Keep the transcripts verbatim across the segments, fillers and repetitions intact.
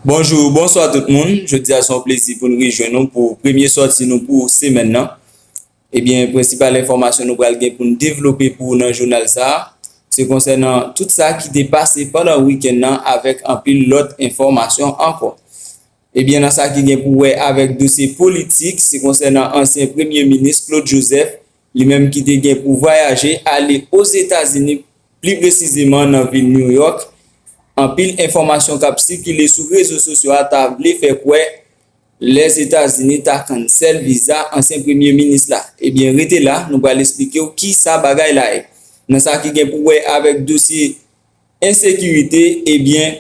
Bonjou, bonswa tout moun. Jodi a se yon plezi pou n rejwenn nou pou premye sòti nou pou semèn nan. Ebyen, prensipal enfòmasyon nou pral gen pou n devlope pou ou nan jounal sa a, se konsènan tout sa ki te pase pandan wikenn nan avèk anpil lòt enfòmasyon ankò. Ebyen, nan sa ki gen pou wè avèk dosye politik, se konsènan ansyen premye minis Claude Joseph, li menm ki te gen pou vwayaje ale Ozetazini, pli presizeman nan vil New York. Anpil enfòmasyon k ap sikile sou rezo sosyo a ta vle fè kwè Lèzetazini ta cancel viza ansyen premye minis la. Ebyen, rete la, nou pral esplike w kisa bagay la ye. Nan sa ki gen pou wè avèk dosye ensekirite, ebyen,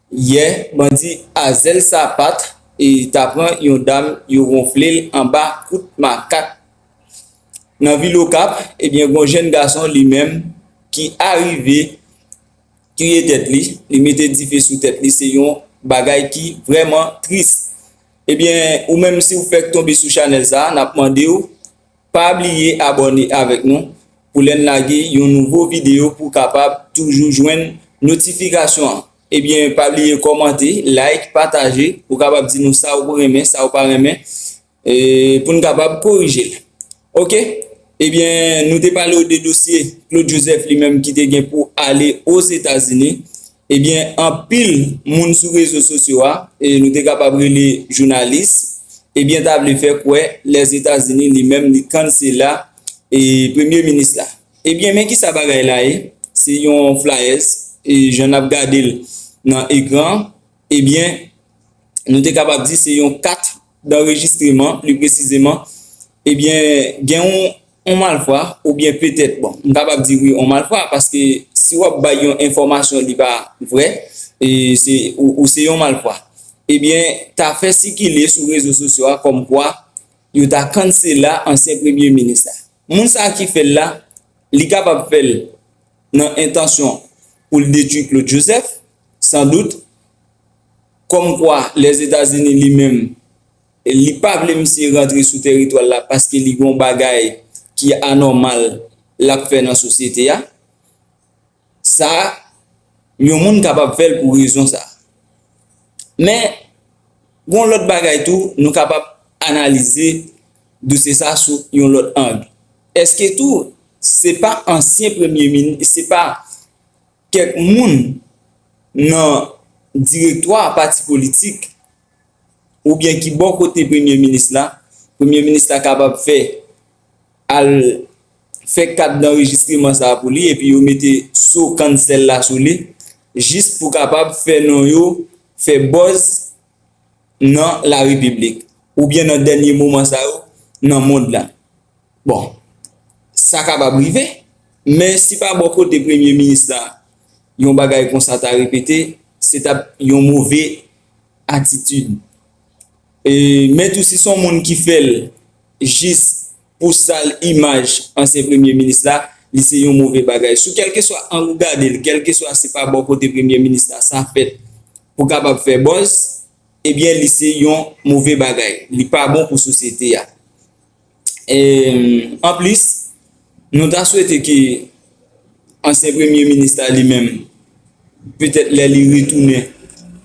yè, bandi Azel Sapat e ta pran yon dam, yo wonfle l anba kout makak. Nan vil Okap, ebyen, gon jèn gason li menm ki arive tiye tèt li, li mete dife sou tèt li, se yon bagay ki vrèman tris. Ebyen, ou menm si w fèk tonbe sou chanèl sa a, n ap mande w, pa bliye abòne avèk nou pou lè n lage yon nouvo videyo pou w kapab toujou jwenn notifikasyon an. Ebyen, pa bliye kòmante, like, pataje, ou kapab di nou sa ou renmen, sa ou pa renmen, e, pou n kapab korije l. Oke? Ebyen, nou te pale w de dosye Claude Joseph li menm ki te gen pou ale Ozetazini. Ebyen, anpil moun sou rezo sosyo a, e nou te kapab rele jounalis, ebyen, ta vle fè kwè Lèzetazini li menm li cancela e premye minis la. Ebyen, men kisa bagay la ye? Se yon flyers, e jan n ap gade l nan ekran an, ebyen, nou te kapab di se yon kat danrejistreman, pli presizeman, ebyen, gen yon, yon malfwa, oubyen petèt, bon, m kapab di wi, yon malfwa, paske si w ap bay yon enfòmasyon, li pa vrè, e se, ou, ou se yon malfwa. Ebyen, ta fè sikile sou rezo sosyo a kòmkwa yo ta cancela ansyen premye minis la. Moun sa a ki fè l la, li kapab fè l nan entansyon pou l detwi Claude Joseph, sandout, kòmkwa Lèzetazini li menm, li pa vle misye rantre sou teritwa l la paske li gen yon bagay ki anòmal l ap fè nan sosyete a. Sa, yon moun kapab fè l pou rezon sa. Men, gon lòt bagay tou, nou kapab analize dosye sa sou yon lòt ang. Èske tou, se pa ansyen premye minis, se pa kèk moun nan direktwa pati politik oubyen ki bò kote premye minis la, premye minis la kapab fè al fè kat danrejistreman sa a pou li, epi yo mete so cancel la sou li, jis pou kapab fè non yo fè buzz nan larepiblik, oubyen nan dènye moman sa yo nan mond la. Bon, sa kapab rive, men si pa bò kote premye minis la, yon bagay konsa ta repete, se t ap yon move atitid. E, men tou si se yon moun ki fè l jis pou sal imaj ansyen premye minis la, li se yon move bagay. Sou kèlkeswa ang ou gade l, kèlkeswa se pa bò kote premye minis la sa fèt pou kapab fè buzz, ebyen, li se yon move bagay. Li pa bon pou sosyete a. E, anplis, nou ta swete ke ansyen premye minis la li menm, petèt lè li retounen,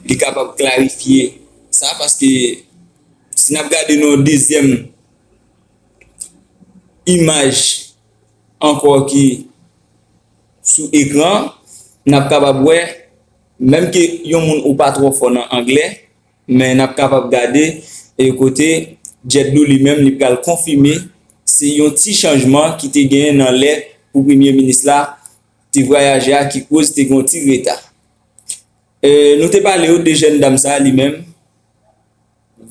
li kapab klarifye sa, paske si n ap gade nan yon dezyèm imaj ankò ki sou ekran, n ap kapab wè, menm ke yon moun ou pa twò fò nan anglè, men n ap kapab gade, e, kote Jet Li li menm li pral konfime se yon ti chanjman ki te genyen nan lè pou premye minis la te vwayaje a ki koz te gen yon ti reta. E, nou te pale yo de jèn dam sa li menm,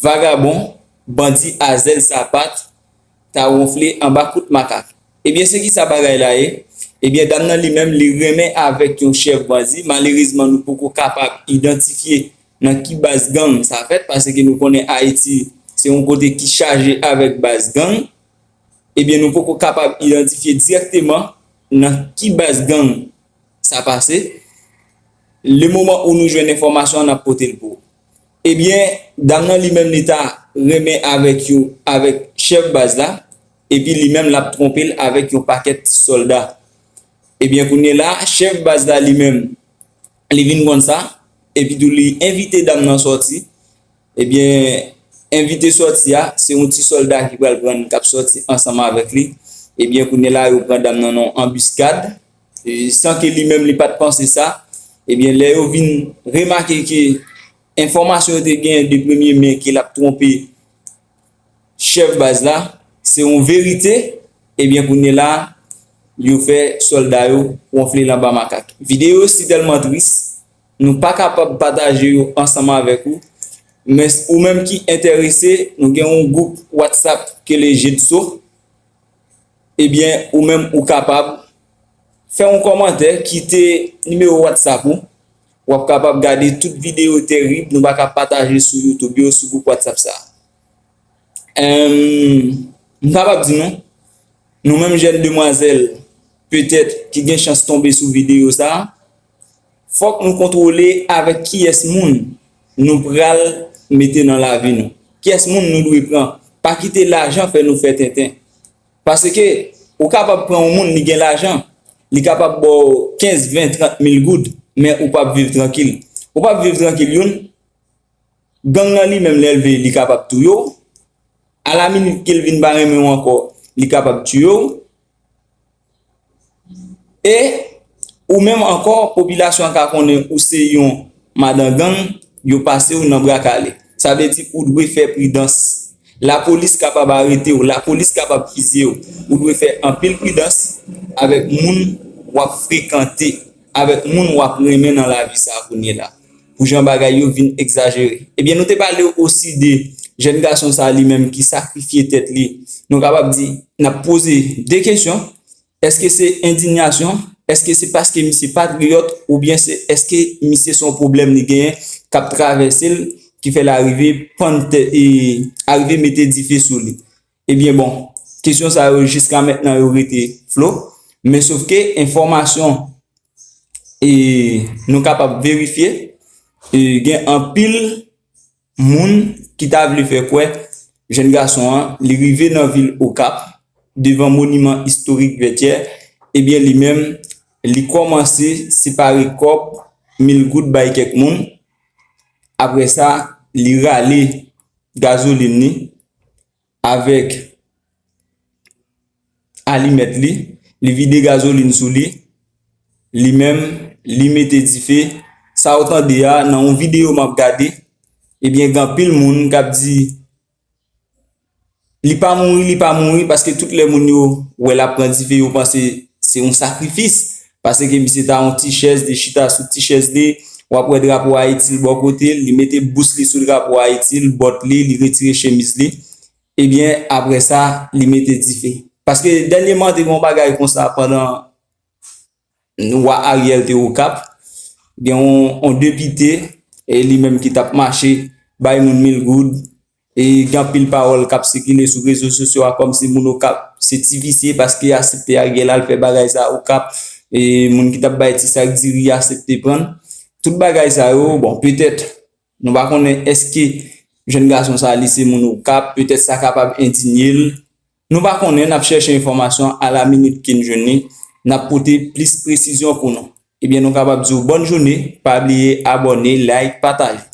vagabon, bandi Azel Sapat, ta wonfle anba kout makak. Ebyen, se kisa bagay la ye? Ebyen, dam nan li menm, li renmen avèk yon chèf bandi. Malerezman, nou poko kapab idantifye nan ki baz gang sa fèt, paske nou konnen Ayiti se yon kote ki chaje avèk baz gang. Ebyen, nou poko kapab idantifye dirèkteman nan ki baz gang sa pase. Le moman ou nou jwenn enfòmasyon an, n ap pote l pou ou. Ebyen, dam nan li menm li ta renmen avèk yo, avèk chèf baz la, epi li menm l ap twonpe l avèk yon pakèt sòlda. Ebyen, kounye la, chèf baz la li menm, li vin konn sa, epi tou li envite dam nan sòti. Ebyen, envite sòti a, se yon ti sòlda ki pral pran l, k ap sòti ansanm avèk li. Ebyen, kounye la, yo pran dam nan nan anbiskad, e, san ke li menm li pa t panse sa. Ebyen, lè yo vin remake ke enfòmasyon yo te genyen de premye men ke l ap twonpe chèf baz la, se yon verite, ebyen, kounye la, yo fè sòlda yo wonfle l anba makak. Videyo yo si tèlman tris, nou pa kapab pataje yo ansanm avèk ou. Men s-, ou menm ki enterese, nou gen yon gwoup WhatsApp ke le Jedso. Ebyen, ou menm ou kapab fè yon kòmantè, kite nimewo WhatsApp ou. W ap kapab gade tout videyo terib nou pa ka pataje sou YouTube yo, sou gwoup WhatsApp sa a. Em, m kapab di nou, nou menm jèn demwazèl, petèt, ki gen chans tonbe sou videyo sa a, fòk nou kontwole avèk kiyès moun nou pral mete nan lavi nou. Kiyès moun nou dwe pran. Pa kite lajan fè nou fè tenten. Paske ou kapab pran yon moun, li gen lajan, li kapab ba w kenz, ven, trant mil goud, men ou p ap viv trankil. Ou p ap viv trankil, youn, gang nan li menm, lè l vle, li kapab touye w. Alaminit ke l vin pa renmen w ankò, li kapab tiye w. E ou menm ankò, popilasyon an ka konnen ou se yon madan gang, yo pase w nan bra kale. Sa vle di ou dwe fè pridans. Lapolis kapab arete w, lapolis kapab fizye w. Ou dwe fè anpil pridans avèk moun w ap frekante, avèk moun w ap renmen nan lavi sa a kounye la, pou jan bagay yo vin egzajere. Ebyen, nou te pale osi de jèn gason sa a li menm ki sakrifye tèt li. Nou kapab di, n ap poze de kesyon. Èske se endiyasyon? Èske se paske misye patriyòt? Oubyen se, èske misye se yon pwoblèm li genyen k ap travèse l, ki fè l arive pann tè-, e, arive mete dife sou li? Ebyen, bon, kesyon sa yo jiska mentnan yo rete flo, men sofke enfòmasyon, e, nou kapab verifye, e, gen anpil moun ki ta vle fè kwè jèn gason an, li rive nan vil Okap, devan moniman istorik Vètyè, ebyen, li menm, li kòmanse separe kòb mil goud bay kèk moun. Apre sa, li rale gazolin li avèk alimèt li, li vide gazolin sou li, li menm, li mete dife. Sa w tande a, nan yon videyo m ap gade, ebyen, gen anpil moun k ap di, li pa mouri, li pa mouri, paske tout lè moun yo wè l ap pran dife, yo panse se yon sakrifis. Paske misye ta yon ti chèz, li chita sou ti chèz li, w ap wè drapo Ayiti l bò kote l, li mete bous li sou drapo Ayiti l, bòt li, li retire chemiz li. Ebyen, apre sa, li mete dife. Paske dènyèman, te gen yon bagay konsa pandan wa Ariel te Okap. Gen yon, yon depite, e li menm ki t ap mache, bay moun mil goud, e gen anpil pawòl k ap sikile sou rezo sosyo a, kòmsi moun Okap se ti visye, paske y aksepte Ariel al fè bagay sa Okap, e moun ki t ap bay ti sak diri, y aksepte pran. Tout bagay sa yo, bon, petèt, nou pa konnen èske jèn gason sa a, li se moun Okap, petèt sa kapab endinye l. Nou pa konnen, n ap chèche enfòmasyon, alaminit ke n jwenn li, n ap pote plis presizyon pou nou. Ebyen, nou kapab di w bòn jounen, pa bliye abòne, like, pataje.